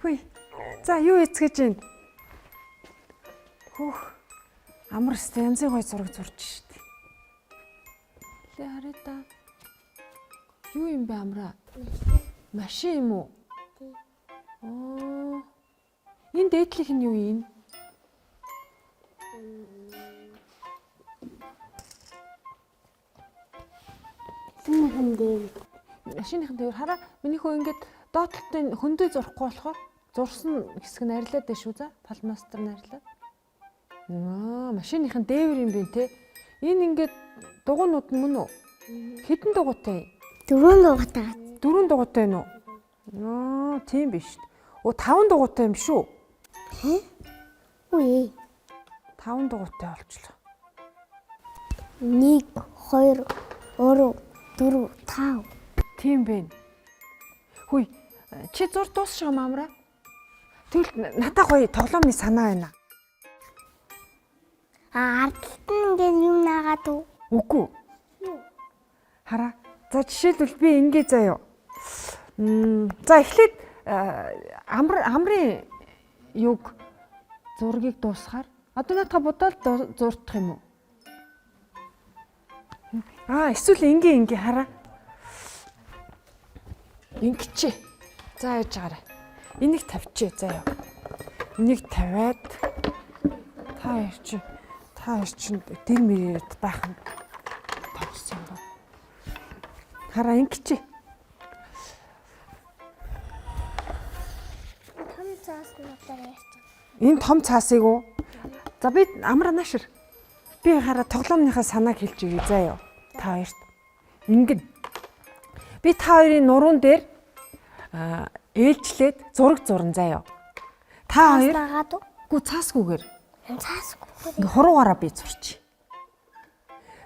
Хүй. За юу эцгэж гин? Хөөх. Амар өстэй янзын гой зураг зурж штт. Лээ харъя та. Юу юм бэ амраа? Машин юм уу? Аа. Энэ дээдлих нь юу юм? Шинэхэн дээр. Машиныхан дээр хараа миний хөө ингээд доотлолтын хөндөө зурхгүй болохоор зурсан хэсэг нь арилаад байна шүү за. Палмастер нь арилаад. Аа, машиныхан дээвэр юм бэ те. Энэ ингээд дугуйнууд нь мөн үү? Хэдэн дугуйтай юм? Дөрвөн дугуйтай. Дөрвөн дугуйтай нү? Аа, тийм биш. Оо, таван дугуйтай юм шүү. Үгүй. Таван дугуйтай болчлоо. 1 2 3 4 5. Тийм бэ. Хүй, чи зур дуусчих юм амраа. Тэгвэл надад гоё тоглоомны санаа байна. А ардталт нь ингээд юм наагаад уу? Үгүй. Хараа. За жишээлбэл би ингэ заяа. За эхлээд амар амрын юг зургийг дуусгаар одоо наадха будаад зурдах юм уу? Аа эсвэл ингэ ингэ хараа. Ингэчээ. За яаж гараа. Энийг тавьчээ заяа. Энийг тавиад та хоёр чи та хоёр чинь дэр мөрөд баахан тоглосон юм ба. Хараа ингэчээ. Том цаас надаар ярьчих. Энэ том цаасыг уу? За би амраа наашир. Би хараа тоглоомныхаа санааг хэлж өгье заа юу. Та хоёрт. Ингэн. Би та хоёрын нуруунд дээр ээлжлээд зураг зурна заа юу. Та хоёр Наагаад уу? гүү цаасгүйгээр Цаасгүй. ингээ хуруугаараа би зурч.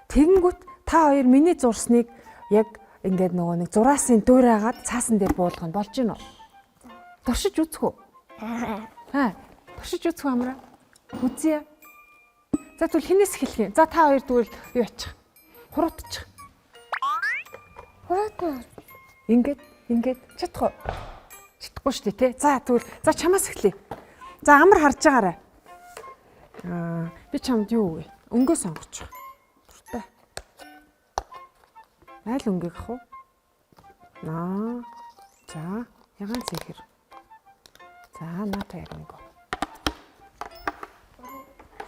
Тэгэнгүүт та хоёр миний зурсныг яг ингээд нөгөө нэг зураасын дуурайгаад цаасан дээр буулгах нь болж гинөө. Туршиж үзэх үү? Аа, туршиж үзэх үү амраа? Үзье. За тэгвэл хинээс эхлэх юм? За та хоёр тэгвэл юу яачих? Хуруутчих. Хуруутна. Ингээд ингээд чадах уу? Чадахгүй шүү дээ, тэ? За тэгвэл за чамаас эхлэе. За амар харж байгаарай. Аа, би чамд юу вэ? Өнгөө сонгочих. Дуртай. Аль өнгийг авах вэ? Аа. За, ягаан зэхэр. За, наад хоёр өнгө.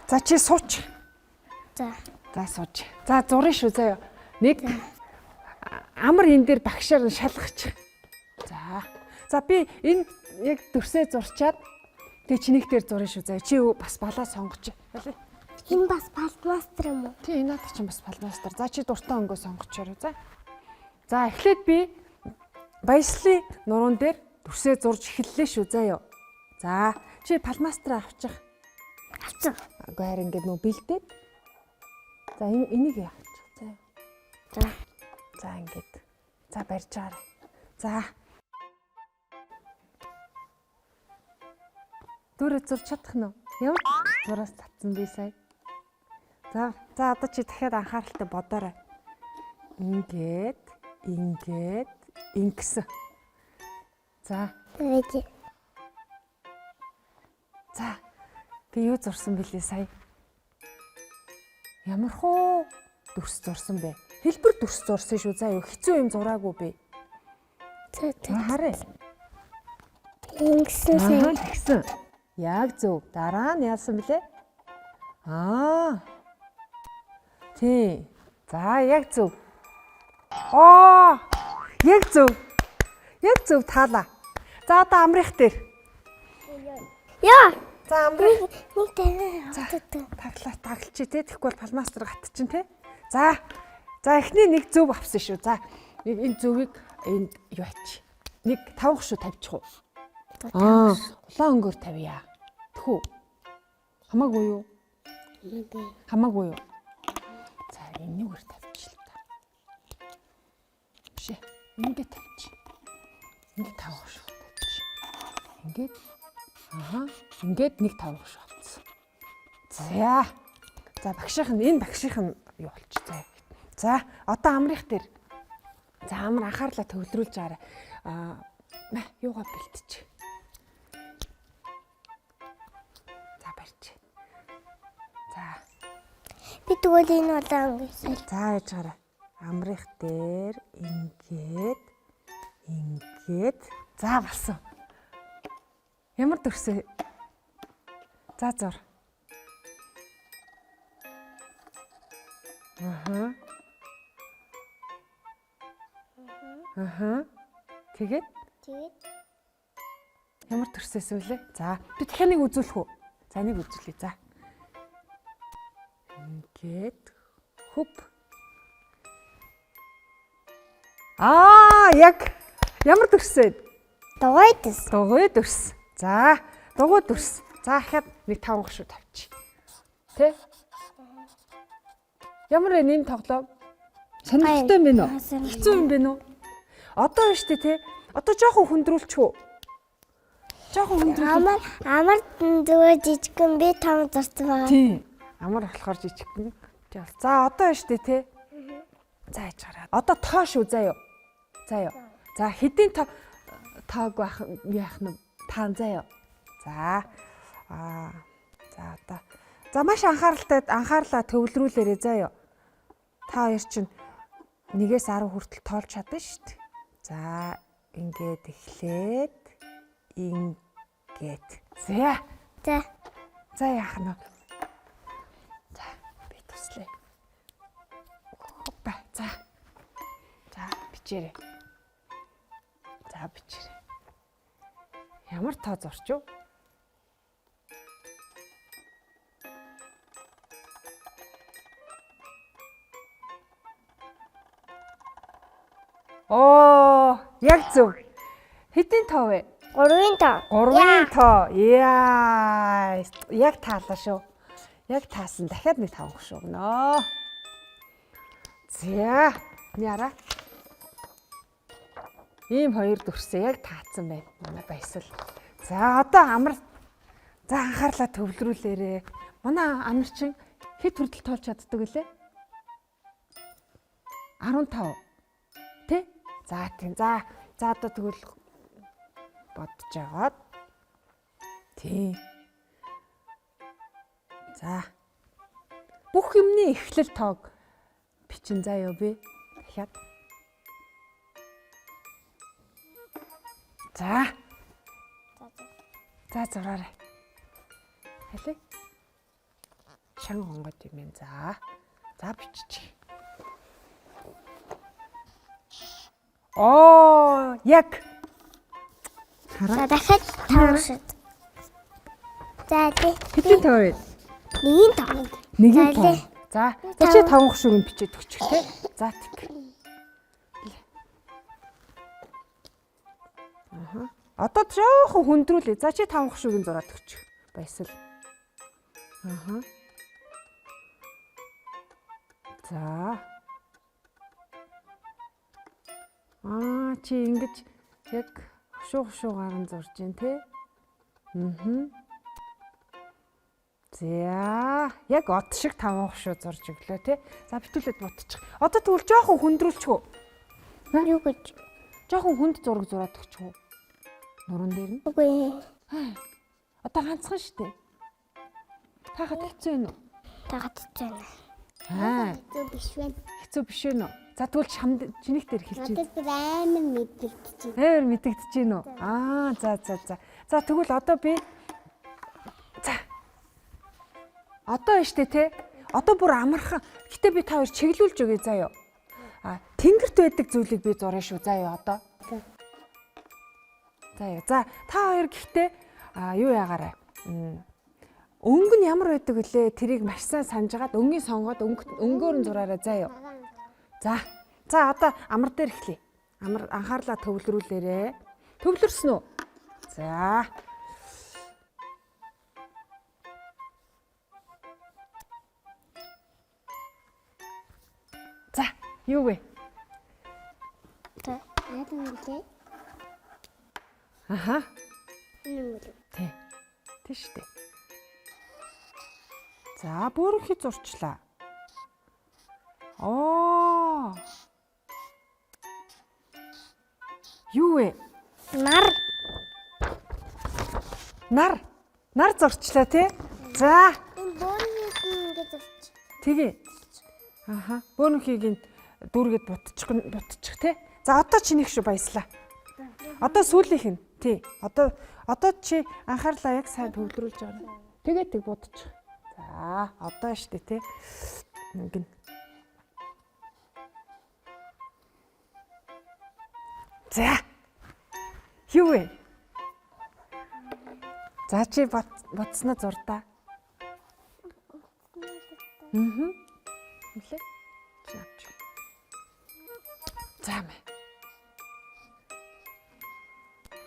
За чи сууч. За. За сууж. За зурна шүү заяа. Нэг амар энэ дээр багшаар нь шалгачих. За. За би энэ яг дүрсээ зурчаад тэг чинийх дээр зурна шүү заяа. Чи бас балаа сонгоч. Балаа. Энэ бас палмастер юм уу? Тий энэ наад чинь бас палмастер. За чи дуртай өнгөө сонгочоорой за. За эхлээд би баяслалын нуруунд дээр дүрсээ зурж эхэллээ шүү заяа. За чи палмастраа авчих. Авчих. Үгүй харин ингээд нөө бэлдээд. За энэ энийг авчих. За. За. За ингээд. За барьж байгаарай. За. Дүүрээ зурч чадах нь уу? Ямар зураас татсан би сая. За за одоо чи дахиад анхааралтай бодоорой. Ингээд, ингээд, ингэсэн. За, Тэгээд за. Би юу зурсан бэлээ сая? Ямар хуу дүрс зурсан бэ? Хэлбэр дүрс зурсан шүү заа юу? Хэцүү юм зураагүй би. за за. Хараа. Ингэсэн Аа сайн. тэгсэн. Яг зөв. Дараа нь яасан бэлээ? Аа. Тий. За яг зөв. Аа. Яг зөв. Яг зөв таалаа. За одоо амрах дээр. Яа. За амрах. Нэг тавиа. За таглаа таглчи те. Тэгэхгүй бол палмастер гатчин те. За. За эхний нэг зөв авсан шүү. За нэг энэ зөвийг энд юу ачи. Нэг таван хөшөө тавьчих уу? Аа, улаан өнгөөр тавья. Тэхүү. Хамаагүй юу? Хамаагүй юу? За, энэгээр тавьчих л та. Биш ээ. Ингээд тавьчих. Ингээд таван хөшөө тавьчих. Ингээд аа, ингээд нэг таван хөшөө авцсан. За. За, багшийнх нь энэ багшийнх нь юу болчих заа. За, одоо амрых дээр. За, амар анхаарлаа төвлөрүүлж байгаарай. Аа, мэ юугаа бэлтчих. тэгвэл энэ улаан гэсэн. За яж гараа. Амрых дээр ингээд ингээд за болсон. Ямар дүрсээ? За зур. Аха. Аха. Тэгээд Тэгээд ямар төрсөөс вүлээ? За, би дахиад нэг үзүүлэх үү? За, нэг үзүүлье. За. Ингээд хөп. Аа, яг ямар төрсөө? дугуй төс. Дугуй дүрс. За, дугуй дүрс. За, ахаад нэг таван гушуу тавьчих. Тэ? Ямар вэ нэм тоглоом? Сонирхолтой юм байна уу? Хэцүү юм байна уу? Одоо байна штэ тэ? Одоо жоохон хүндрүүлчих үү? Жоохон хүндрүүл. Амар амар зүгээр жижигхэн би том зурсан байгаа. Тийм. Амар болохоор жижигхэн. За одоо байна штэ тэ? За яж гараа. Одоо тоо шүү заа юу? За юу? За хэдийн тоо тоог байх яах нь таан заа юу? За аа за одоо за маш анхааралтай анхаарлаа төвлөрүүлээрэй заа юу? Та хоёр чинь 1-ээс 10 хүртэл тоолж чадна шүү дээ. За ингээд эхлээд ингээд. За. За. За яах нь вэ? За би туслая. Хоппа. За. За бичээрэй. За бичээрэй. Ямар тоо зурч юу? Оо, яг зөв. Хэдийн тоо вэ? 3-ын тоо. 3-ын тоо. Яа, яг таалаа шүү. Яг таасан. Дахиад нэг таван шүү өгнө. За, яра. Ийм хоёр дүрсээ яг таацсан байна. Манай баясал. За, одоо амар за анхаарлаа төвлөрүүлээрэ. Манай амар чин хэд хүртэл тоолж чаддаг вүлээ? 15. Тэ? За тийм. За, за одоо тэгвэл бодож агаад тий. За. Бүх юмны эхлэл тоог бичин заа юу би. Дахиад. За. За зураарай. Халий. Шан онгод юм байна. За. За биччих. Оо, яг. За дахиад 5 шид. За тий. Хэдийн тоо вэ? Нэгийн тоо. Нэгийн тоо. За, за чи таван хөшүүг нь бичээд өгчих те. За тэг. Аха. Одоо жоохон хүндрүүлээ. За чи таван хөшүүг нь зураад өгчих. Баясал. Аха. За. Аа чи ингэж яг хөшүү хөшүүгаар нь зурж гин те. Мм. За, яг од шиг таван хошуу зурж өглөө те. За битүүлээд ботчих. Одоо тэгвэл жоохон хүндрүүлчих үү? Юу гэж? Жоохон хүнд зураг зураад өгчих үү? Нуруун дээр нь. Үгүй. Одоо ганцхан штэ. Таахад хэцүү юм уу? Таахад хэцүү байна. Аа, Хэцүү биш байна. хэцүү биш үү? За тэгвэл шамд чинийх дээр хэлж байна. Надад бүр амар мэдрэгдэж байна. Амар мэдэгдэж гин үү? Аа, за за за. За тэгвэл одоо би за. Одоо байна штэ те. Одоо бүр амархан. Гэтэ би та хоёр чиглүүлж өгье заа юу. А тэнгэрт байдаг зүйлийг би зурна шүү заа юу одоо. За юу. За та хоёр гэхдээ а юу яагаарай. Өнгө нь ямар байдаг вүлээ? Тэрийг маш сайн санаж агаад өнгийн сонгоод өнгөөр нь зураарай заа юу. За. За одоо амар дээр эхлэе. Амар анхаарлаа төвлөрүүлээрэ. Төвлөрсөн үү? За. За, юу вэ? За, яадаг юм бэ? Аха. Энэ юм уу? Тий. Тий штэ. За, бүрэнхий зурчлаа. Оо. Юу вэ? Нар. Нар. Нар зурчлаа тий. За, Энэ бөөрийн ингэ зурч. тэгээ. Аха. Бөөнхийг нь дүүргээд бутчих те. За одоо чинийх шүү баяслаа. Одоо сүүлийнх нь. Тий. Одоо чи анхаарлаа яг сайн төвлөрүүлж байгаа. Тэгээд тэг будчих. За одоо штэ те. Ингэн. За. Юу вэ? За чи бодсноо зурдаа. Нилээ. Чи авч. За мэ.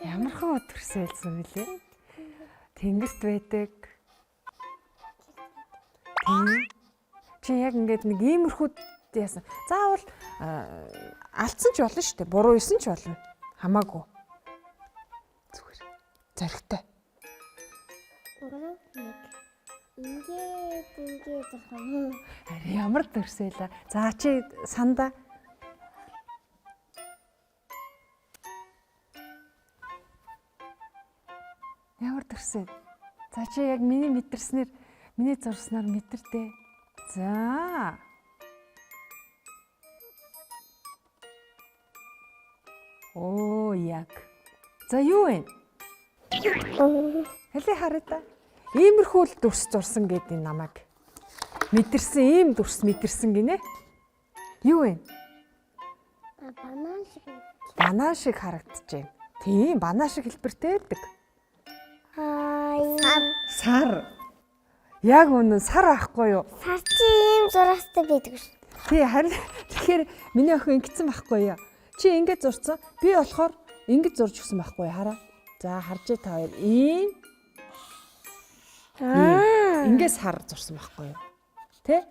Ямархан өдөрсөөлсөн бэлээ? Тэнгэрт байдаг. Тийм. Чи яг ингээд нэг иймэрхүү яасан. Заавал алдсан ч болно шүү дээ. Буруу исэн ч болно. Хамаагүй. Зүгээр. Зоригтой. 3 1. Ингээд зурх юм. Ари ямар дөрсөөлаа. За чи санда. Ямар дөрсөө. За чи яг миний мэдэрснээр, миний зурснаар мэдэрдээ. За. Оо яг. За юу вэ? Хэлээ харъя та. Иймэрхүү л дүрс зурсан гэдэг намайг. Мэдэрсэн ийм дүрс мэдэрсэн гинэ. Юу вэ? Банан шиг. Банан шиг харагдаж байна. Тийм, банан шиг хэлбэртэй байдаг. Аа, Сар. Яг үнэн сар байхгүй юу? Сар чи ийм зурагтай байдаг шүү. Тий, харин тэгэхээр миний охин ингэсэн байхгүй юу? Чи ингэж зурцсан. Би болохоор ингэж зурж өгсөн байхгүй юу? Хараа. За, харж та хоёр. Ийм. Аа. Ингээд сар зурсан байхгүй юу? Тэ?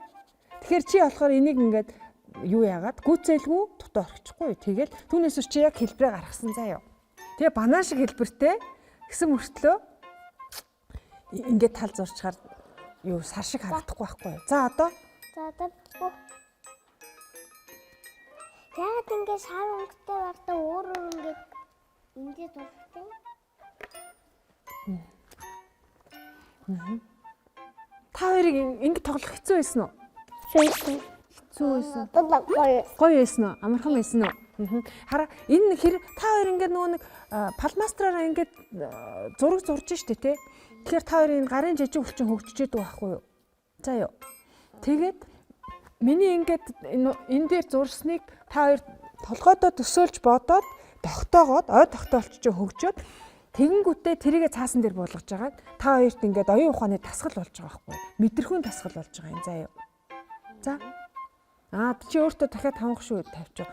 Тэгэхээр чи болохоор энийг ингээд юу яагаад гүцээлгүй дутуу орчихгүй. Тэгэл түүнээс чи яг хэлбэрээ гаргасан заа юу. Тэгээ банан шиг хэлбэртэй гэсэн мөртлөө ингээд тал зурчаар юу сар шиг харагдахгүй байхгүй юу? За одоо За одоо яагаад ингээд шар өнгөтэй багтаа өөр өөр ингээд ингээд зурхтай? Та хоёрыг ингэ тоглох хэцүү байсан уу? Хэцүү. Хэцүү байсан. Гоё. Гоё байсан уу? Амархан байсан уу? Хараа энэ хэр та хоёр ингээд нөгөө нэг палмастраараа ингээд зураг зурж штэ тий. Тэгэхээр та хоёрын гарын жижиг хүчин хөгжиж идэг байхгүй юу? За юу. Тэгээд миний ингээд энэ дээр зурсныг та хоёр толгойдоо төсөөлж бодоод тогтоогоод ой тогтоолч чинь хөгжөөд тэгэнгүүтээ тэрийгэ цаасан дээр буулгаж байгаа. Та хоёрт ингээд оюун ухааны дасгал болж байгаа байхгүй юу? Мэдрэхүүн дасгал болж байгаа юм заа юу. За. Аа чи өөртөө дахиад 5 шүү тавьчих.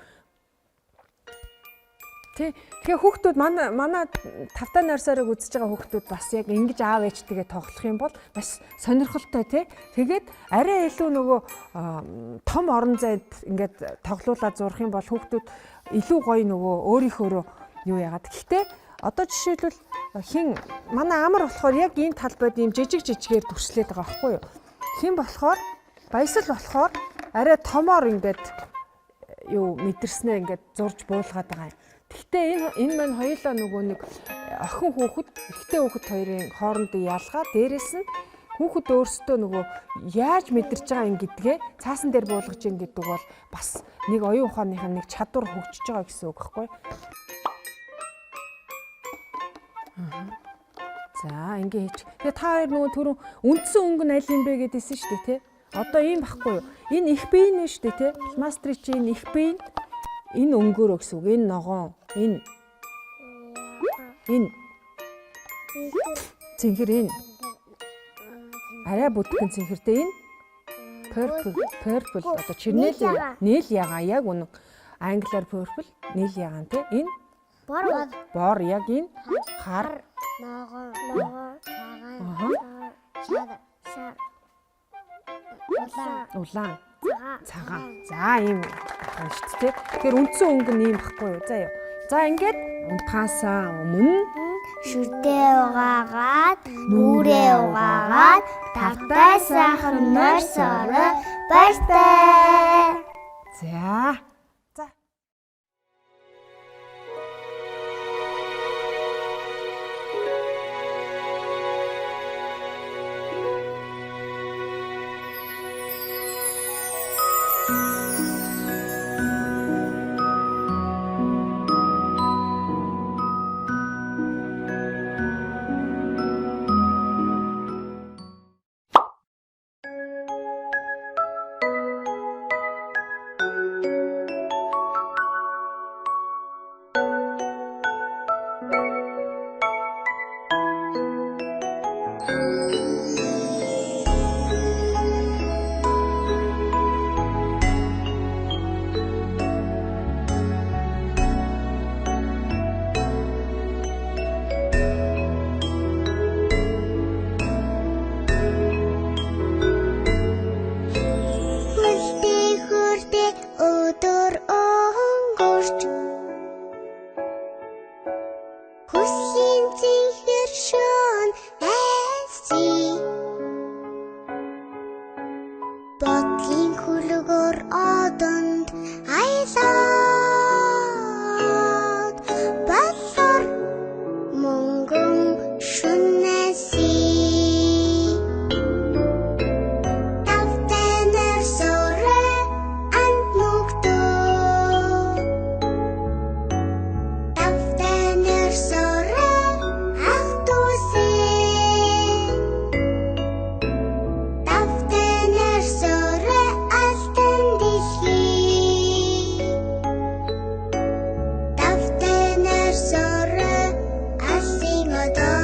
Тий. Тэгэхээр хүүхдүүд манай тавтаа нойрсорыг үзэж байгаа хүүхдүүд бас яг ингэж аав ээжтэйгээ тоглох юм бол бас сонирхолтой тий. Тэгээд арай илүү нөгөө том орон зайд ингээд тоглуулаад зурх юм бол хүүхдүүд илүү гоё нөгөө өөрийнхөөрөө юу яагаад. Гэхдээ одоо жишээлбэл хин манай амар болохоор яг энэ талбайд ийм жижиг жижигээр дүрслээд байгаа байхгүй юу? Хин болохоор баясал болохоор арай томоор ингээд юу мэдэрснээ ингээд зурж буулгаад байгаа юм. Гэхдээ энэ маань хоёулаа нөгөө нэг охин хүүхэд, эрэгтэй хүүхэд хоёрын хоорондын ялгаа, дээрэс нь хүүхэд өөрсдөө нөгөө яаж мэдэрч байгаа юм гэдгээ цаасан дээр буулгаж ин гэдэг бол бас нэг оюун ухааных нь нэг чадвар хөгжиж байгаа гэсэн үг байхгүй юу? За ингээ хийч. Тэгээ та хоёр нөгөө түрүүн үндсэн өнгө нь аль юм бэ гэдээсэн шүү дээ, тэ? Одоо ийм байхгүй юу? Энэ их бие нэ шүү дээ, тэ? Пластри чи энэ их бие энэ өнгөөрөө гэсэн үг. Энэ ногоон, энэ цэнхэр энэ арай бүтгэн цэнхэртэй энэ purple одоо чирнэл нийл ягаан яг үнэн англиар purple нийл ягаан тэ? Энэ бор яг энэ хар ногоон цагаан шар улаан цагаан. За ийм байна шүү дээ. Тэгэхээр үндсэн өнгө нь ийм байхгүй юу? За юу. За ингээд унтахаасаа өмнө шүдээ угаагаад нүрээ угаагаад тавтай сайхан нойрсорой баяртай. За. За. өнгөрч Хүслийн цэнхэр шөн айсий Бодлын хөлгөр одонд аялаад Болор мөнгөн шүнээсий Тавтанаар сураа анд нүгтөө Тавтанаар сураа ах дүүсээ Тавтанаар сураа алтан дэлхий Тавтанаар сураа алсын одоо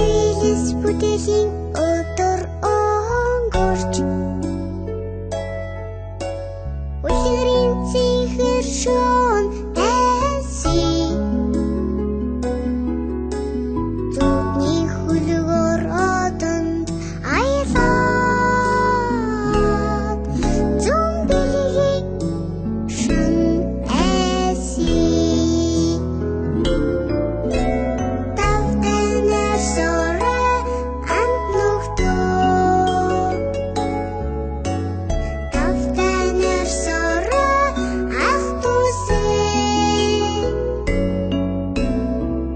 Элис бүтээлийн өдөр өнгөрч Үлгэрийн цэнхэр шөн айсий Зүудний хөлгөр одонд аялаад Зүүн бэлгийн шөн айсий Тавтанаар сураа анд нүгтөө Тавтанаар сураа ах дүүсээ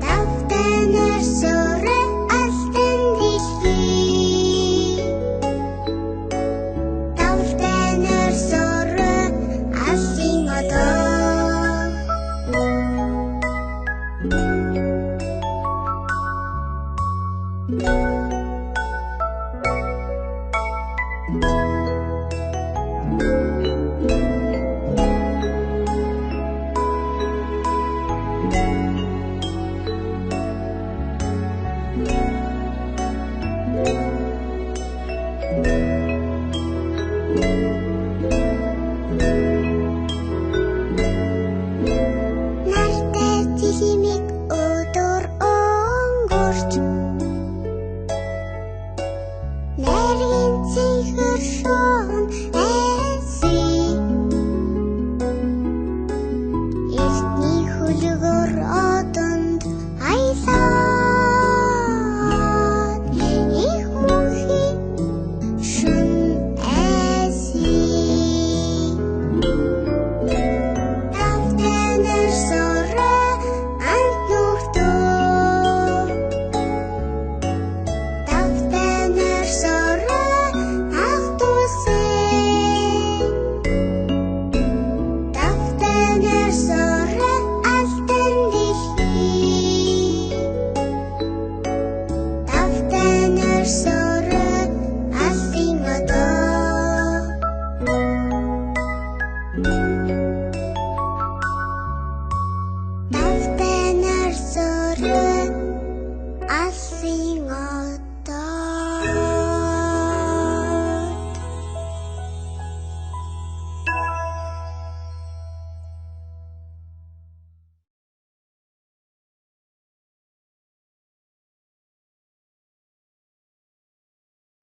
Тавтанаар сураа алтан дэлхий Тавтанаар сураа алсын одоо